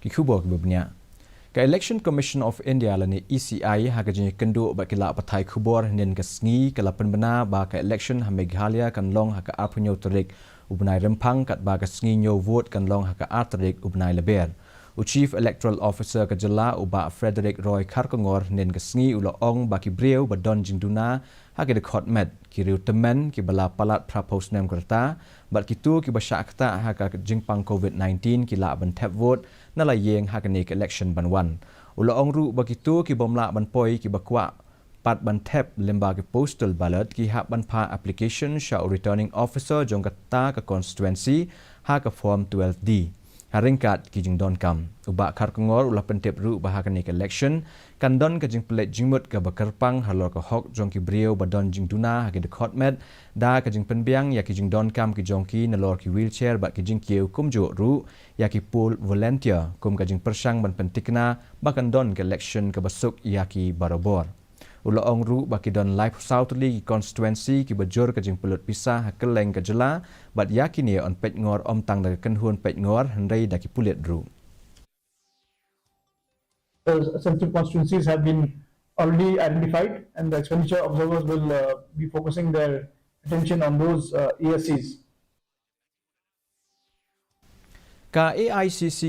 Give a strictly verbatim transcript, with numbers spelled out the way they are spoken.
Ki khubor kiba bniah. Ka Election Commission of India lane E C I ha ka jingïakynduh bad ki lad pathai khubor hynnin ka sngi ka la pynbna ba ka election ha Meghalaya kan long ha ka arphew tarik u bnai Rymphang katba ka sngi ñiew vote kan long ha ka ar tarik u bnai Lber. U Chief Electoral Officer ka jylla u Bah Frederick Roy Kharkongor hynnin ka sngi u la ong ba ki briew ba don jingduna ha ki dkhot met, ki riew tymmen kiba la palat phraphew snem ka rta bad kito kiba shah ktah ha ka jingpang covid nineteen ki lah ban thep vote na la ïing ha kane ka election ban wan. U la ong ruh ba kito ki bym lah ban poi kiba kwah pat ban thep lyngba ki postal ballot ki hap ban phah application sha u returning officer jong kata ka constituency ha ka form twelve D ha ryngkat ki jingdonkam. U Bah Kharkongor u la pyntip ruh ba ha kane ka election kan don ka jingpynleit jingmut kaba kyrpang halor ka hok jong ki briew ba don jingduna ha ki dkhot met da ka jingpynbiang ïa ki jingdonkam ki jong ki nalor ki wheelchair bad ki jingkiew kumjuh ruh ïa ki poll volunteer kum ka jingpyrshang ban pynthikna ba kan don ka election kaba suk ïa ki barabor. U la ong ruh ba ki don laiphew saw tylli ki constituency kiba jur ka jingpynlut pisa ha kylleng ka jylla bad ïa kine yn peitngor ym tang da ka kynhun peitngor hynrei da ki pulit ruh. The sensitive constituencies have been already identified, and the expenditure observers will uh, be focusing their attention on those uh, A S Cs. Ka A I C C